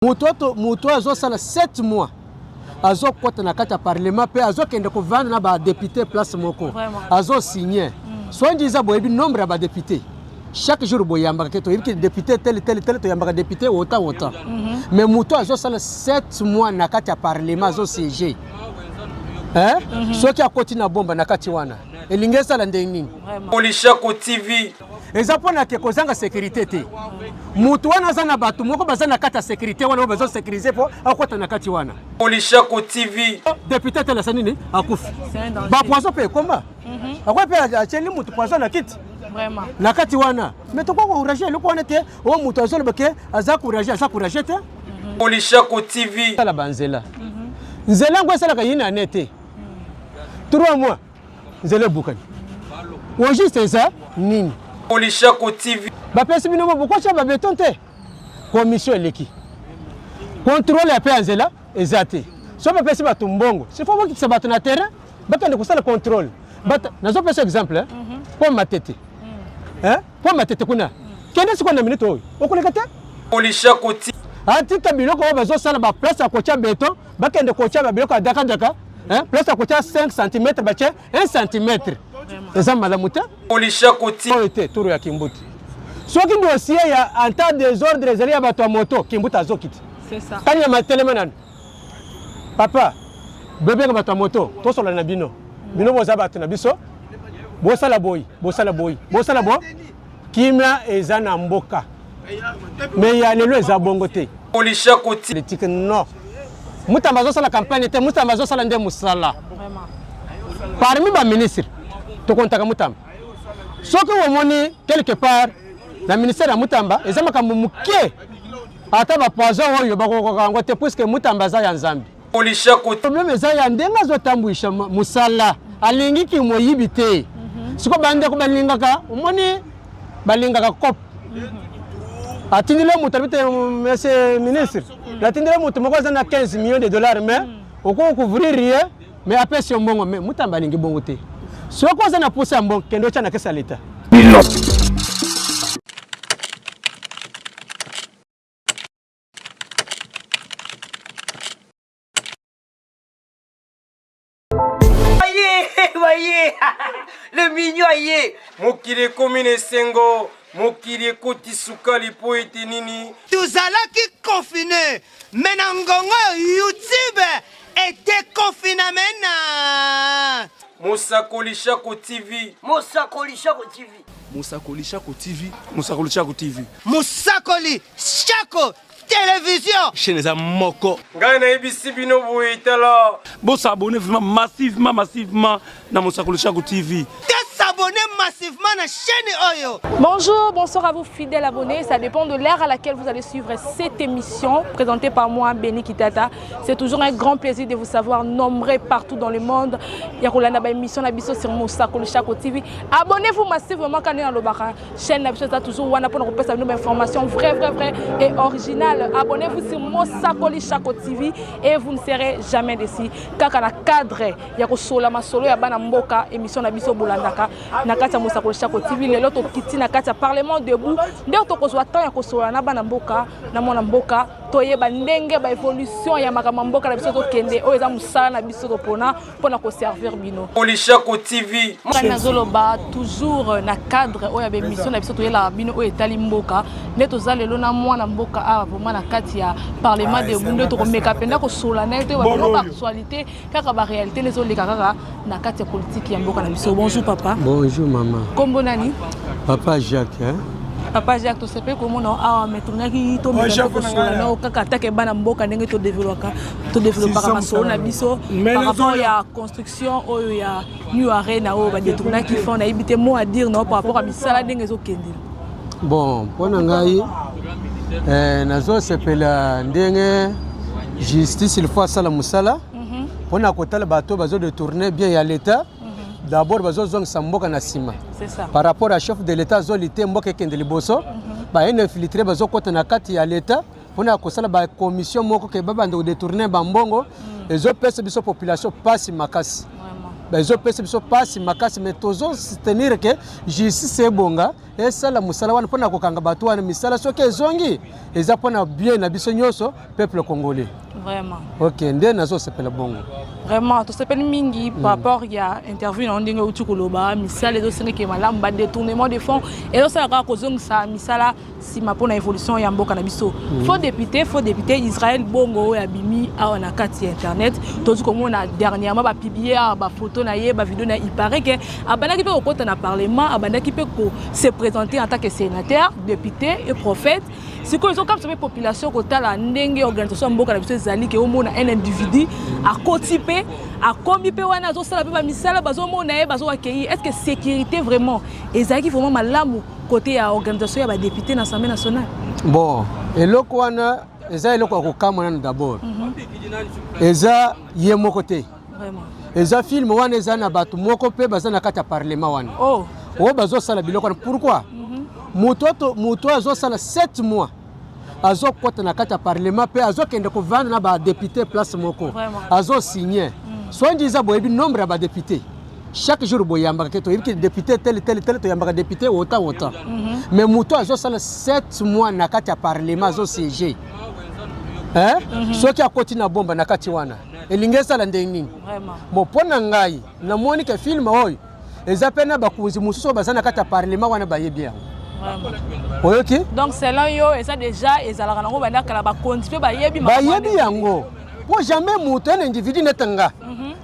Moto moto azosala 7 mois azokɔta na kati ya parlement mpe azokende kovanda na badepute place moko azosigne mm. soki eza boyebi nombre ya badepute chaque jour boyambaka ke toyebi ke député tel tel tel toyambaka député autant autant mm -hmm. mais moto azosala 7 mois na kati ya parlement azosiége eh? mm -hmm. soki akoti na bomba na kati wana elingi esala ndenge nini? Polishako TV eza mpo na ke kozanga sécurité te. Moto wana aza na bato moko baza na kati ya sécurité wana oyo bazosécurise mpo akota na kati wana. Polishako TV député atelasa nini akufi, bapoison mpe ekoma mhm. akoki mpe atyeli moto poison na kiti na kati wana mais tokoki kocourage eloko wana te oyo moto azoloba ke aza courage, aza courage te. Polishako TV tala banzela mhm. nzela yango esalaka yina ane te 3 mois nzela ebukani au juste eza nini? Polishako TV bapesi bino bokotya babeton te, commission eleki, contrôle ya pe ya nzela eza te. So bapesi bato mbongo, sifo bokitisa bato na terrain bakende kosala contrôle. Nazopesa exemple mpo Matete, mpo Matete kuna kende sikoyo na minute oyo okoleka te. Polishako TV atika biloko oyo bazosala baplace ya kotya beton, bakende kotya babiloko ya dakadaka, place ya kotya 5 cm batye 1 cm, eza malamu te. Polishako TV oyo te turo ya Kimbuti. Soki dossier ya anta désordre ezali ya bato ya moto, Kimbuti azokiti kani ya matelema nanu. Papa, bobenga bato ya moto, tosolola na bino. Bino boza bato na biso, bosala boyi, bosala boyi, bosala bo kimia eza na mboka. Me ya lelo eza bongo te. Polishako TV politique non. Mutamba azosala campagne te, Mutamba azosala nde mosala. Parmi ba ministre tokontaka Mutamba. Soki omoni quelque part na ministère ya Mutamba eza makambo moke, ata bapoison oyo bakokoka yango te, puisque Mutamba aza ya Nzambe. Polishako Problème eza ya ndenge azotambwisa mosala, alingi ki moyibi te. Siko bandeko balingaka, omoni balingaka cop atindeli moto alobi te monsieur ministre, natindeli moto moko aza na 15 millions de dollars, mais okoki couvrir ye, mais apesi yo mbongo. Mais Mutamba alingi bongo te. Soki oza na posa ya mbongo, kende otya na kesa ya leta. Voyez, le mignon aye. Mokili ekomi na esengo, mokili ekoti sukali mpo ete nini? Tozalaki confine mais na ngongo oyo YouTube edeconfiname na Mosakoli Shako TV. Mosakoli Shako TV. Mosakoli Shako TV. Mosakoli Shako TV. Mosakoli Shako Télévision. Chaîne eza moko. Ngai nayebisi bino boye, tala. Bosabone vraiment massivement, massivement na Mosakoli Shako TV. S'abonner massivement na chaîne oyo. Bonjour, bonsoir à vous fidèles abonnés. Ça dépend de l'heure à laquelle vous allez suivre cette émission présentée par moi, Béni Kitata. C'est toujours un grand plaisir de vous savoir nombreux partout dans le monde. Ya kolanda ba émission na biso sur Mosakoli Shako TV. Abonnez-vous massivement quand on lobaka. Chaîne na biso eza toujours wana pour kopesa bino ba information vrai vrai vrai et originale. Abonnez-vous sur Mosakoli Shako TV et vous ne serez jamais déçus. Kaka na cadre ya kosola masolo ya bana mboka, émission na biso bolandaka na kati ya Mosakoli Shako TV. Lelo tokiti na kati ya Parlement debout nde tokozwa temps ya kosola na bana mboka, na mwana mboka, toyeba ndenge ba évolution ya makambo ya mboka na biso tokende. Oyo eza mosala na biso topona mpona koservir bino. Polishako TV. Ngai nazoloba toujours na cadre oyo ya baémission na biso toyelaka bino oyo etali mboka. Nde toza lelo na mwana mboka awa vraiment na kati ya Parlement debout, nde tokomeka mpenza kosola na ye, toyeba bino baactualité, kaka baréalité nde ezoleka kaka na kati ya politike ya mboka na biso. Bonjour papa. Bonjour mama. Kombo nani? Papa Jacques, hein? Papa Jacques, tosepeli komona awa, mais tolingaki tomeka kosola nao kaka atake bana mboka ndenge todevelopaka todevelopaka masolo na biso par rapport ya construction oyo ya New Arena oyo badetournaki fond. Nayebi te mot à dire nao par rapport ya misala ndenge ezokendela. Bon, mpo na ngai nazosepela ndenge justice il faut asala mosala mpona kotala bato bazodetourne bien ya l'état. D'abord bazozongisa mboka na nsima par rapport à chef de l'état azoli te mboka ekende liboso. Baye infiltré bazokɔta na kati ya l'état mpona kosala bacommission moko ke babanda kodetourne bambongo, ezopesa biso population mpasi makasi. Ezopesa biso mpasi makasi, mais tozosoutenir ke justice ebonga, esala mosala wana mpona kokanga bato wana. Misala soki ezongi, eza mpona bien na biso nyonso, peuple congolais. Vraiment. Ok, nde nazosepela bongo. Vraiment, tosepeli mingi par rapport ya interview na yo. Ndenge outi koloba, misala ezosengeke malamu, badétournement de fonds ezosala kaka kozongisa misala nsima mpona évolution ya mboka na biso. Faux député Israel Bongo oyo abimi awa na kati ya internet, tozi komona dernièrement bapublier awa bafoto na ye, bavideo na ye. Il paraît ke abandaki mpe kokɔta na parlement, abandaki mpe kose présenter en tant que sénateur, député et prophète. Sikoyo ezokamwisa mpe population kotala ndenge organisation ya mboka na biso ezali, ke omona un individu akoti mpe akomi mpe wana, azosala mpe bamisala, bazomona ye, bazoakei. Est ce que sécurité vraiment ezalaki vraiment malamu côté ya organisation ya badéputé na Assemblée nationale? Bon, eloko wana eza eloko ya kokamwa nano. D'abord, eza ye moko te. Eza film wana, eza na bato moko mpe baza na kati ya parlement wana oyo bazosala biloko wana. Pourquoi moto oyo azosala 7 mois, azokɔta na kati ya parlement mpe azokende kovanda na badéputé place moko, azosigne? Soi-disant boyebi nombre ya badéputé, chaque jour boyambaka ke toyebi ke député tel, tel, tel, toyambaka député autant, autant. Mais moto azosala 7 mois na kati ya parlement, azosiéger, hein? Soki akoti na bomba na kati wana, elingi esala ndenge nini? Bon, mpo na ngai, namoni ke film oyo eza mpe na bakonzi mosusu oyo baza na kati ya parlement wana, bayebi yango. Oyoki? Donc selon yo, eza déjà ezalaka nango banda kala, bakonzi mpe bayebi. Bayebi yango, mpo jamais moto, un individu neti nga,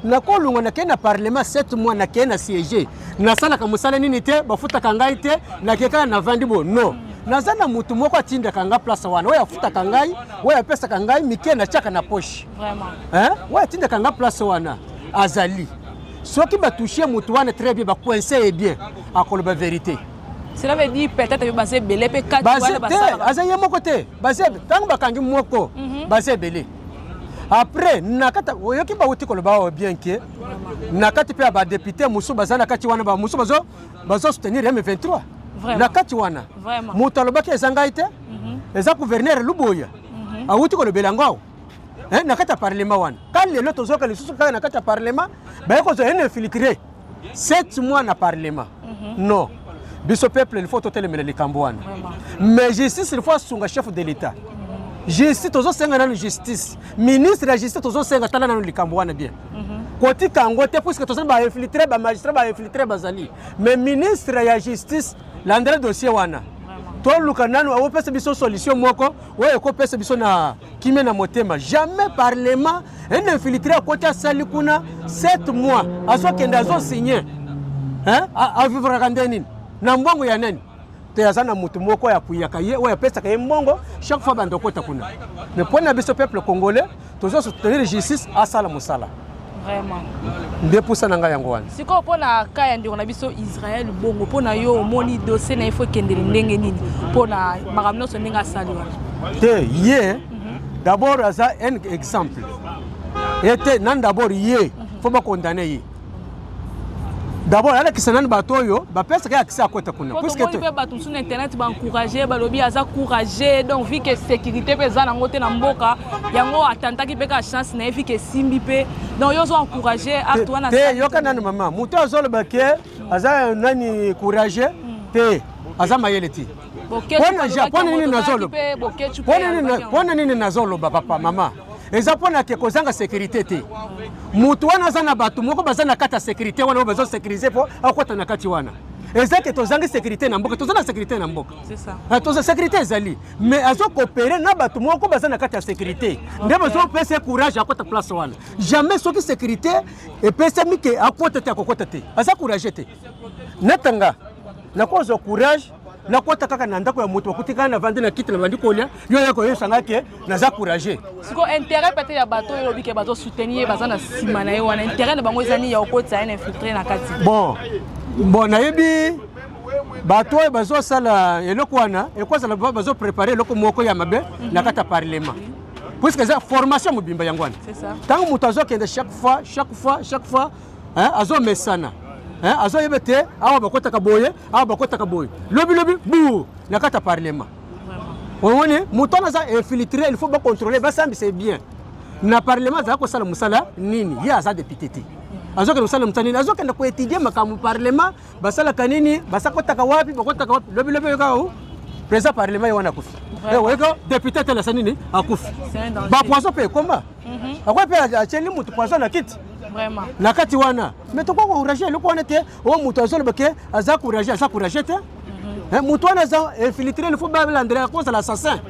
nakolongwa, nakei na parlement 7 mois, nakei na siège, nasalaka mosala nini te, bafutaka ngai te, nakei kaka navandi bo. Non, naza na motu moko atindaka nga place wana, oyo afutaka ngai, oyo apesaka ngai mike natiaka na poche. Oyo atindaka nga place wana azali. Soki batouche motu wana très bien, bacoince ye bien, akoloba vérité. Cela veut dire peut-être mpe baza ebele mpe kati wana. Te, aza ye moko te. Ntango bakangi moko, baza ebele. Après, na kati, oyoki bauti koloba oyo bien ke na kati mpe ya badéputé mosusu baza na kati wana, bamosusu bazosoutenir M23 na kati wana. Moto alobaki eza ngai te, eza gouverneur Luboya, awuti kolobela yango awa na kati ya parlement wana. Ka lelo tozoka lisusu kaka na kati ya parlement, baye kozwa un infiltré 7 mois na parlement. Non, biso peuple, il faut totelemela likambo wana. Mais justice, il faut asunga chef de l'État. Justice, tozosenga nanu justice, ministre ya justice, tozosenga tala nanu likambo wana bien, kotika yango te, puisque tozali bainfiltré, bamagistrat bainfiltré bazali. Mais ministre ya justice, landela dossier wana, toluka nanu opesa biso solution moko oyo ekopesa biso na kimia na motema. Jamais parlement, un infiltré akoti, asali kuna 7 mois, azokende, azosigne, avivraka nde nini na mbongo ya nani? Te, aza na motu moko oyo apuyaka ye, oyo apesaka ye mbongo chaque fois banda okota kuna. Mais mpo na biso peuple congolais, tozosoutenir justice asala mosala. Nde pusa na ngai yango wana. Sikoyo, mpo na ka ya ndeko na biso Israel Bongo, mpo na yo, omoni dossier na ye fo ekendele ndenge nini mpo na makambo nyonso ndenge asali wana? Te, ye d'abord aza un exemple ete nani, d'abord ye fo bakondane ye d'abord, alakisa nani bato oyo bapesaka ye akisi akota kuna. Puisque mpe bato mosusu na internet baencourage, balobi aza courage. Donc vu que sécurité mpe eza nango te na mboka yango, atantaki mpe kaka chance na ye, vu que esimbi mpe. Donc yo ozo encourage acte wana? Te, yoka nani, mama, moto azoloba ke aza nani courage te, aza mayele te. Mpona nini nazoloba, papa, mama? Eza mpona ke kozanga sécurité te. Motu wana aza na bato moko baza na kati ya sécurité wana, oyo bazosécurize mpo akɔta na kati wana. Eza ke tozangi sécurité na mboka? Toza na sécurité na mboka, toza, sécurité ezali, mais azocoopérer na bato moko baza na kati ya sécurité, nde bazopesa courage akɔta place wana. Jamais soki sécurité epesami ke akɔta te, akokɔta te. Aza courage te. Natanga nakozwa courage, nakota kaka na ndako ya moto, bakuti kaka navandi na kiti, nabandi kolia, yo ya koyebisanga ke naza courage? Siko intérêt peut-être ya bato oyo olobi ke bazosoutenir ye, baza na nsima na ye wana, intérêt na bango eza nini ya kokotisa ye na infiltré na kati? Bon, nayebi bato oyo bazosala eloko wana, ekozala bazoprépare eloko moko ya mabe na kati ya parlement, puisque eza formation mobimba yango wana. Ntango moto azokende chaque fois, chaque fois, chaque fois, azomesana, azoyeba te awa bakotaka boye, awa bakotaka boye, lobilobi bu na kati ya parlement. Omoni moto wana aza infiltré, il faut bacontrôle, basambisa bien. Na parlement azala kosala mosala nini? Ye aza député te. Azokende kosala mosala nini? Azokende koétudier makambo parlement basalaka nini, basakotaka wapi, bakotaka wapi. Lobi lobi oyoka o président parlement ye wana akufi, oyoka député telasa nini akufi. Bapoison mpe ekoma, akoki mpe atieli motu poison na kiti na kati wana. Mais tokoki koencourager eloko wana te. Oyo moto azoloba ke aza courage, aza courage te. Moto wana aza infiltré, il faut balandela, kozala assassin.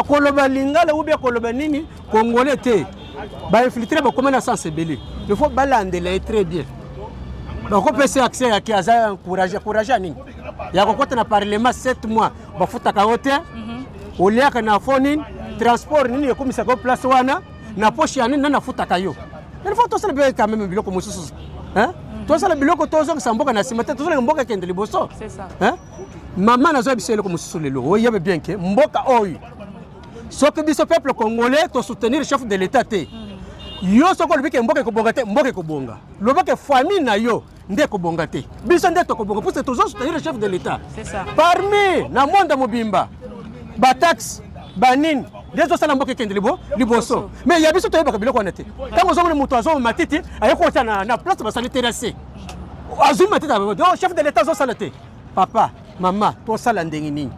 Koloba lingala ou bien koloba nini, congolais te. Bainfiltré bakoma na sens ebele, il faut balandela ye très bien. Bakopesa accès yake aza courage. Courage ya nini? Ya kokota na parlement 7 mois, bafutaka yo te, oliaka na fo nini, transport nini ekomisaka yo place wana, na poche ya nini, nani afutaka yo? Il faut tosala mpe quand même biloko mosusu, tosala biloko, tozongisa mboka na nsima te, tozoleka mboka ekende liboso. Mama, nazoya biso eloko mosusu lelo, oyebe bien ke mboka oyo, soki biso peuple congolais tosoutenir chef de l'État te, yo soki olobi ke mboka ekobonga te, mboka ekobonga. Loba ke famille na yo nde ekobonga te, biso nde tokobonga, puisque tozosoutenir chef de l'État. Parmi na monde mobimba, bataxe banini nde ezosala mboka ekende liboso? Mais ya biso toyebaka biloko wana te. Ntango ozomona moto azoma matiti, aye kota na place basali terrasse, azwi matiti, chef de l'État azosala te. Papa, mama, tosala ndenge nini?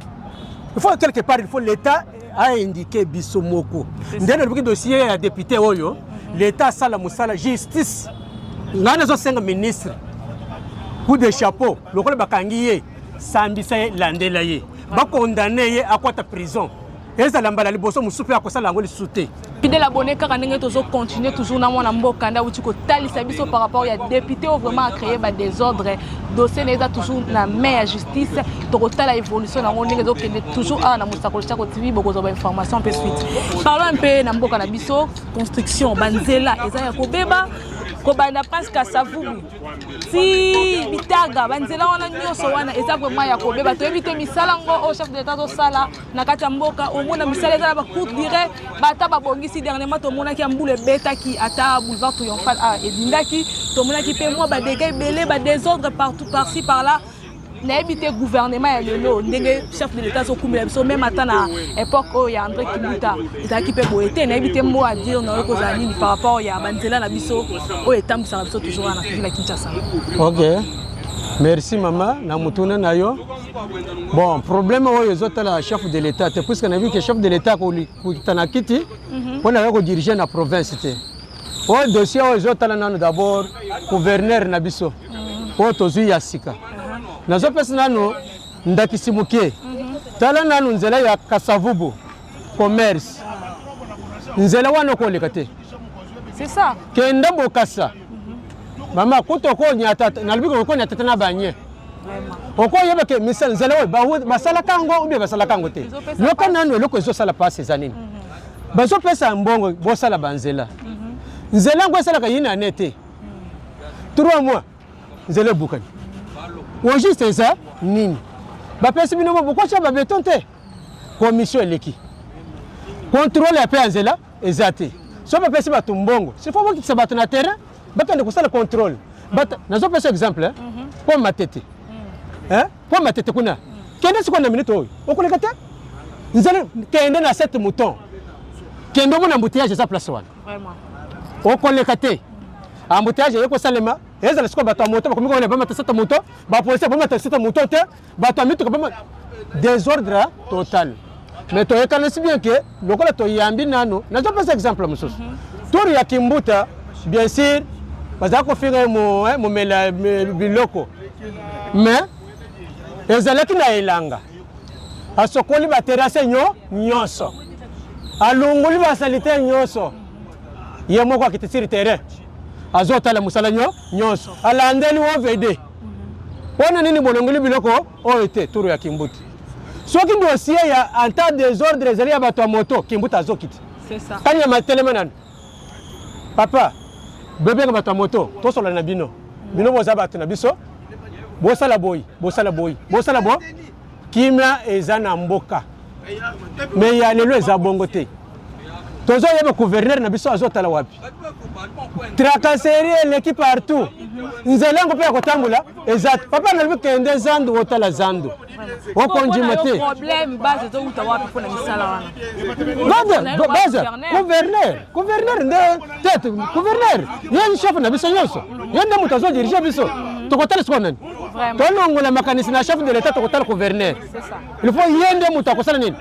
Il faut quelque part, il faut l'État aindiquer biso moko nde nalobiki dossier ya député oyo. L'État asala mosala, justice. Ngai nazosenga ministre, coup de chapeau, lokola bakangi ye, sambisa ye, landela ye, bakondane ye, akwata prison. Ezala mbala liboso, mosusu mpe akosala yango lisusu te. Fidèle abonné, kaka ndenge tozocontinue toujours na mwana mboka nde awuti kotalisa biso par rapport ya député oyo vraiment acréé badésordre. Dossier na eza toujours na main ya justice. Tokotala évolution nango ndenge ezokende toujours awa na Mosakoli Chako TV, bokozwa bainformation mpe suite. Parlons mpe na mboka na biso, construction banzela eza ya kobeba, kobanda presque Kasavubu ti Bitaga. Banzela wana nyonso wana eza vraiment ya kobeba. Toyebi te misala ngo oyo chef de l'État azosala na kati ya mboka. Omona misala eza na bacourte durée, bata babongisi. Dernièrement tomonaki ya mbula ebetaki, ata boulevard Triomphal a ebindaki. Tomonaki mpe mwa badégâts ebele, badésordre partout, par-ci par là. Nayebi te gouvernement ya lelo ndenge chef de l'État azokumbela biso. Même ata na époque oyo ya André Kimbuta ezalaki mpe boye te. Nayebi te mot à dire na oyo kozala nini par rapport ya banzela na biso oyo etambwisaka biso toujours wana na ville ya Kinshasa. Ok, merci mama na motuna na yo. Bon, problème oyo ezotala chef de l'État te, puisque nayebi ke chef de l'État kokita na kiti mpo na ya kodiriger na province te. Oyo dossier oyo ezotala nano d'abord gouverneur na biso oyo tozwi ya sika. Nazopesa nano ndakisi moke. Tala nano nzela ya Kasavubu commerce, nzela wana okoleka te. C'est ça. Kende Bokasa, mama, kuta okonyata, nalobi okonyata te na banye, okoyeba ke misala nzela oyo basalaka yango ou bien basalaka yango te. Yoka nano eloko ezosala mpasi eza nini? Bazopesa mbongo, bosala banzela. Nzela yango esalaka yini ane te, 3 mois nzela ebukani. Au juste eza nini? Bapesi bino bo bokotya babéton te, commission eleki, contrôle ya mpe ya nzela eza te. So bapesi bato mbongo, sifo bokitisa bato na terrain, bakende kosala contrôle. Nazopesa exemple mpo Matete, mpo Matete kuna, kende sikoyo na minute oyo, okoleka te nzela. Kende na 7 mouton, kende omona embouteillage eza place wana, okoleka te. Embouteillage eye kosalema, ezala sikoyo bato ya moto bakomi kolela, bamata saut mouton, bapolisier bamata saut mouton te, bato ya mituka bama, désordre total. Mais toyekanisi bien ke lokola toyambi nano, nazopesa exemple mosusu, tour ya Kimbuta, bien sûr bazala kofinga ye momela biloko, mais ezalaki na elanga, asokoli baterrasse nyonso, alongoli basaleté nyonso, ye moko akiti sur terrain, azotala mosala nyonso, alandeli OVD mpona nini bolongoli biloko oyo te. Tour ya Kimbuta, soki dossier ya anta désordre ezali ya bato ya moto, Kimbuta azokiti kani ya matelema nanu. Papa, bobenga bato ya moto, tosola na bino. Bino boza bato na biso, bosala boyi, bosala boyi, bosala bo kimia eza na mboka. Mais ya lelo eza bongo te. Tozoyeba gouverneur na biso azotala wapi. Tracasserie eleki partout. Nzela yango mpe ya kotambola eza te. Papa nalobi kende zandu otala zandu. Okondima te. Problème base ezowuta wapi mpo na misala wana? Base gouverneur, gouverneur nde tete gouverneur ye chef na biso nyonso. Ye nde moto azodirige biso. Tokotala sikoyo nani? Tolongola makanisi na chef de l'État tokotala gouverneur. Il faut ye nde moto akosala nini?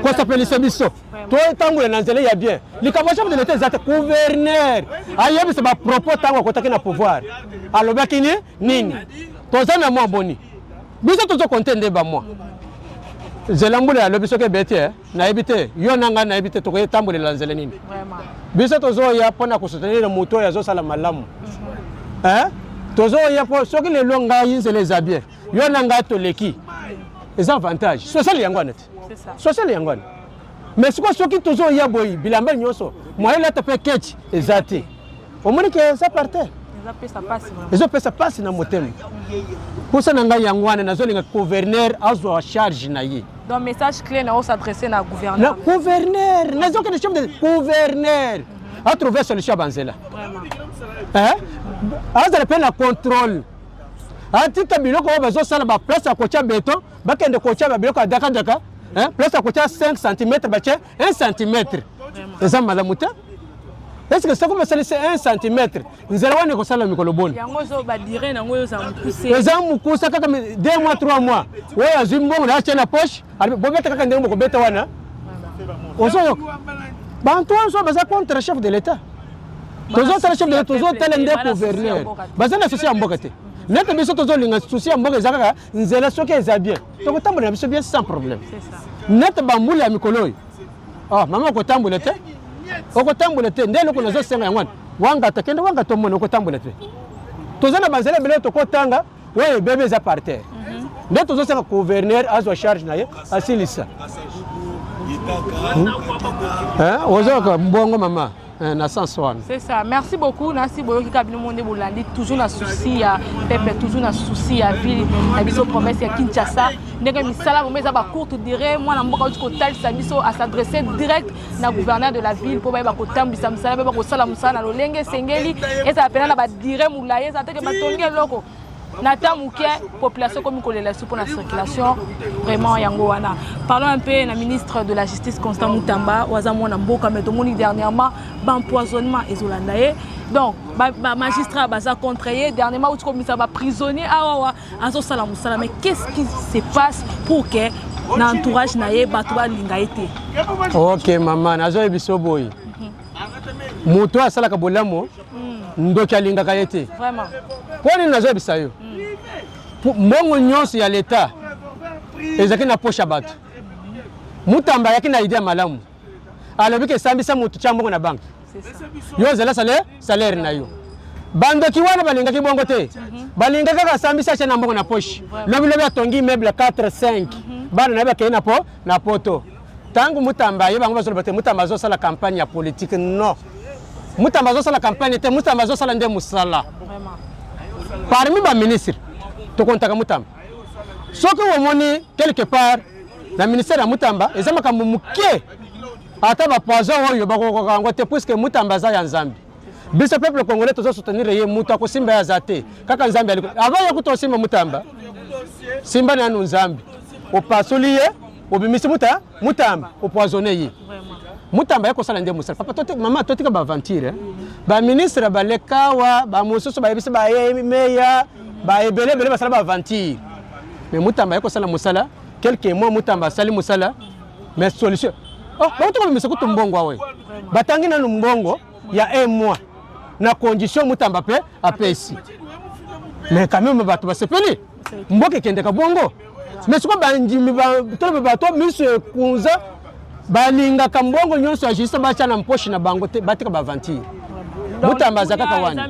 Kosepelisa biso. Totambola na nzela ya bien. Likambo ya chef de l'État eza te. Gouverneur ayebisa ba propos ntango akotaki na pouvoir. Alobaki ni nini? Toza na mwa boni. Biso tozo compter nde ba mwa. Nzela mbula alobi soki ebeti eh, nayebi te yo na ngai nayebi te tokotambolela nzela nini. Biso tozoya mpo na kosoutenir moto oyo azosala malamu. Eh? Tozoya mpo soki lelo ngai nzela eza bien, yo na ngai toleki. Eza avantage. Social yango wana te. Social yango wana. Mais sikoyo soki tozoya boye bilamba nyonso moyen lata mpe ketch eza te. Omoni ke eza par terre. Ezopesa pasi na motema. Posa na ngai yango wana nazolinga gouverneur azwa charge na ye. Donc message clé na s'adresser na gouverneur. Na gouverneur, nazokende chef de gouverneur. A trouver solution ya banzela. Eh? Azala mpe na contrôle. Atika biloko oyo bazosala ba place ya kotia beton, bakende kotia ba biloko ya dakadaka, eh? Place ya kotia 5 cm batie 1 cm. Eza malamu te. Est-ce que soki basalisi 1 cm nzela wana ekosala mikolo boni? Eza mokuse kaka 2 mois 3 mois. Oyo azwi mbongo na atie na poche, bobeta kaka ndenge bokobeta wana. Ozoyoka bantu nyonso baza contre chef de l'État. Tozotala chef de l'État, tozotala nde gouverneur. Baza na souci ya mboka te. Nete biso tozolinga souci ya mboka eza kaka nzela soki eza bien. Tokotambola na biso bien sans problème. Nete bambula ya mikolo oyo. Ah, mama okotambola te. Okotambola te. Nde eloko nazosenga yango wana. Wangata kende wangata omona okotambola te. Toza na banzela ebele tokotanga oyo ebebe eza par terre. Nde tozosenga gouverneur azwa charge na ye asilisa. Hmm? Ozoyoka mbongo mama na sens wana. C'est ça. Merci beaucoup. Nasi boyoki ka bino monde bolandi toujours na souci ya peuple, toujours na souci ya ville, na biso promesse ya Kinshasa. Ndenge misala vraiment eza ba courte durée, mwana mboka oti kotalisa biso à s'adresser direct na gouverneur de la ville po bayeba kotambwisa mosala, bayeba kosala mosala na lolenge esengeli, ezala pena na ba durée molayi, ezala te ke batongi eloko na temps moke population ekomi kolela su mpona circulation vraiment yango wana. Parlons un peu na ministre de la justice Constant Mutamba oyo aza mwana mboka, mais tomoni dernièrement baempoisonnement ezolanda ye. Donc ba magistrat baza contre ye, dernièrement outi komisa ba prisonnier awawa azosala mosala, mais qu'est-ce qui se passe pour que na entourage na ye bato balinga ye te? Ok mama, nazoyebi biso boye, moto oyo asalaka bolamu ndoki alingaka ye te. Mpo nini nazoyebisa yo? Mbongo nyonso ya leta ezalaki na poche ya bato. Mutamba ayaki na idée ya malamu, alobi ke esambisa motu tia mbongo na banque, yo ozela salaire, salaire na yo. Bandoki wana balingaki bongo te, balingaki kaka asambisa atia na mbongo na poche, lobi lobi atongi immeuble 4 5, bana na ye bakei na po na poto. Ntango Mutamba ye bango bazoloba te Mutamba azosala campagne ya politique. Non, Mutamba azosala campagne te, Mutamba azosala nde mosala. Parmi ba ministre tokontaka Mutamba. Soki omoni quelque part na ministère ya Mutamba eza makambo moke, ata ba poison oyo bakokoka yango te, puisque Mutamba aza ya Nzambe. Biso peuple congolais tozo soutenir ye, moto akosimba ye aza te, kaka Nzambe aliko. Avant ye kuta osimba Mutamba, simba nanu Nzambe, opasoli ye, obimisi muta Mutamba, opoisonne ye. Mutamba ye kosala nde mosala. Papa tote, mama totika ba aventure. Ba ministre balekawa, ba mosusu bayebisi ba meya, ba ebele ebele basala ba aventure. Mais Mutamba ye kosala mosala, quelques mois Mutamba asali mosala, mais solution. Oh, bauti kobimisa kutu mbongo awe. Batangi nanu mbongo ya un mois na condition Mutamba pe apesi. Mais quand même bato basepeli. Mboka ekendeka bongo. Mais sikoyo bandimi toloba bato miso ekunza balingaka mbongo nyonso ya justice batya na mpoche na bango te, batika ba aventure. Mutamba aza kaka wana.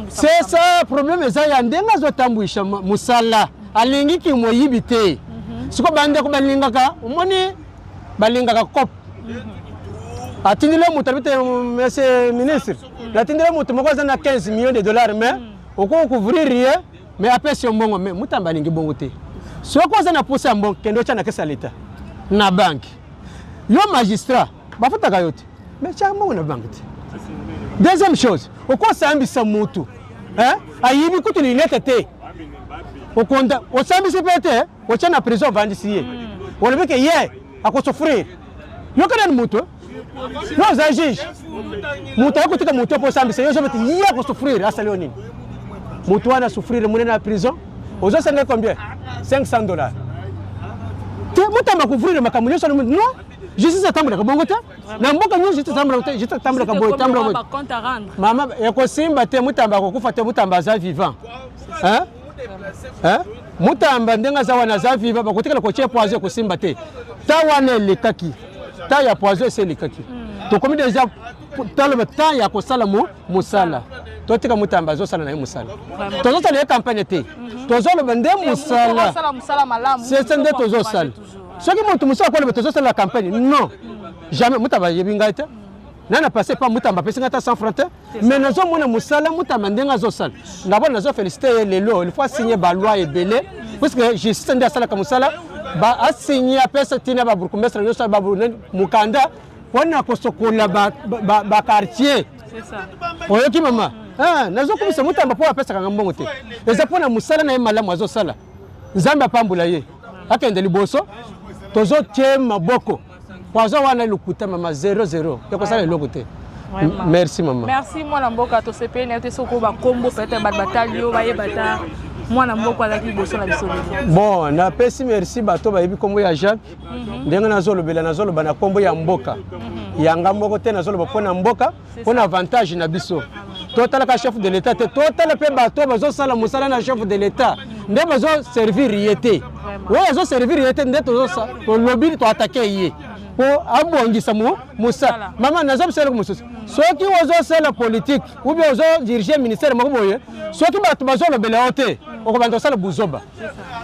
C'est ça problème, eza ya ndenge azotambwisa mosala, alingi ki moyibi te. Sikoyo bandeko balingaka, omoni balingaka cop. Atindeli moto abi te, monsieur ministre, natindeli moto moko aza na 15 millions de dollars, mais okoki couvrir ye, mais apesi yo mbongo. Mais Mutamba alingi bongo te. Soki oza na posa ya mbongo, kende otya na kesa ya leta na banque. Yo magistrat bafutaka yo te, mais tya mbongo na banque te. Deuxième chose, okosambisa mutu hein? Ayibi kutu linete te, okonda osambisi mpe te, otya na prison, ovandisi ye, olobi ke ye akosouffrir. Yoka nani mutu yo oza juge, mutu aye kotika mutu mpo osambisa ye, ozobeti ye akosouffrir, asali yo nini? Mutu wana souffrir munene na prison, ozosenga combien? 500 $ te. Mutamba kouvrir makambo nyonso? Non, justice atambolaka bongo te na mboka nyonso. Justice atambolaka te, justice atambolaka boye, tambolaka boye. Compte à rendre. Mama, ekosimba te. Mutamba akokufa te, Mutamba aza vivant, hein? Hein? Mutamba ndenge aza wana, aza vivant. Bakotikala kotia poison, ekosimba te. Ta wana elekaki, ta ya poison esi elekaki. Tokomi déjà taloba ta ya kosala mosala. Totika Mutamba azosala na ye mosala. Tozosala ye campagne te, tozoloba nde mosala. Osala mosala malamu. Sese nde tozosala. Soki moto mosusu akoloba tozosala campagne, non, jamais. Mutamba ayebi ngai te, nana passe pa Mutamba apesi ngai ata 100 franc te, mais nazomona mosala Mutamba ndenge azosala. D'abord nazofélicité ye. Lelo il faut asigne baloi ebele, puisque justice nde asalaka mosala. Asigne, apesa ntina babourgmestre nyonso mokanda mpona kosokola baquartier. C'est ça. Oyoki mama? Ah, nazokumisa Mutamba mpo apesaka nga mbongo te, eza mpona mosala na ye malamu azosala. Nzambe apambola ye, akende liboso. Tozotie maboko poison wana lokuta mama, 00, ekosala eloko te. Vraiment. Merci mama. Merci mwana mboka, tosepeli na yo te. Soki bakombo, peut-être bato batali yo, bayeba ta mwana mboka azalaki liboso na biso lelo. Bon, napesi merci bato bayebi nkombo ya Jacques. Ndenge nazolobela, nazoloba na nkombo ya mboka yanga moko te, nazoloba mpo na mboka, mpo na avantage na biso. Totalaka chef de l'État te, totala mpe bato bazosala mosala na chef de l'État nde bazoservir ye te. Oyo azoservir ye te nde tolobi, toattaquer ye mpo abongisa mosala. Mama, nazobisa eloko mosusu: soki ozosala politique ou bien ozodirige ministère moko boye, soki bato bazolobela yo te, okobanda kosala buzoba.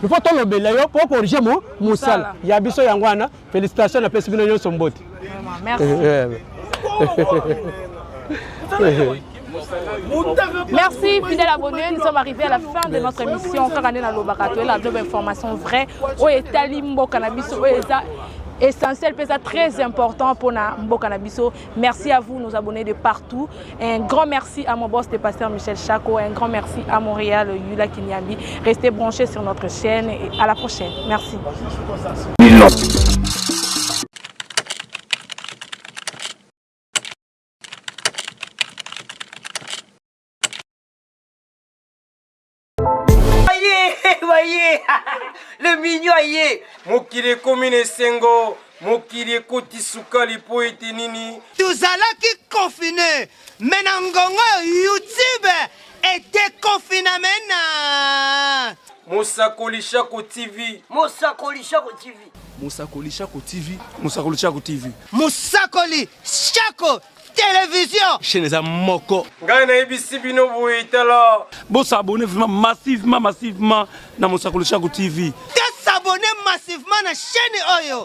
Il faut tolobela yo mpo corrige mosala ya biso. Yango wana, félicitation, napesi bino nyonso mbote. Merci. Merci, fidèles abonnés. Nous sommes arrivés à la fin de notre émission. Kaka nde nalobaka, toyela job information vraie. Oyo etali mboka na biso, oyo eza essentiel mpe eza très important mpona mboka na biso. Merci à vous, nos abonnés de partout. Un grand merci à mon boss, le pasteur Michel Chako. Un grand merci à Montréal, Yula Kinyambi. Restez branchés sur notre chaîne et à la prochaine. Merci. Milon. Aye, aye, le mignon aye. Mokili ekomi na esengo, mokili ekoti sukali mpo ete nini? Tozalaki confiné, mais na ngongo oyo YouTube edeconfiname na Mosakoli Shako TV. Mosakoli Shako TV. Mosakoli Shako TV. Mosakoli Shako TV. Mosakoli Shako Télévision. Chaîne eza moko. Ngai nayebisi bino boye, tala. Bosabonner vraiment massivement, massivement na Mosakoli Shako TV. Tosabonner massivement na chaîne oyo.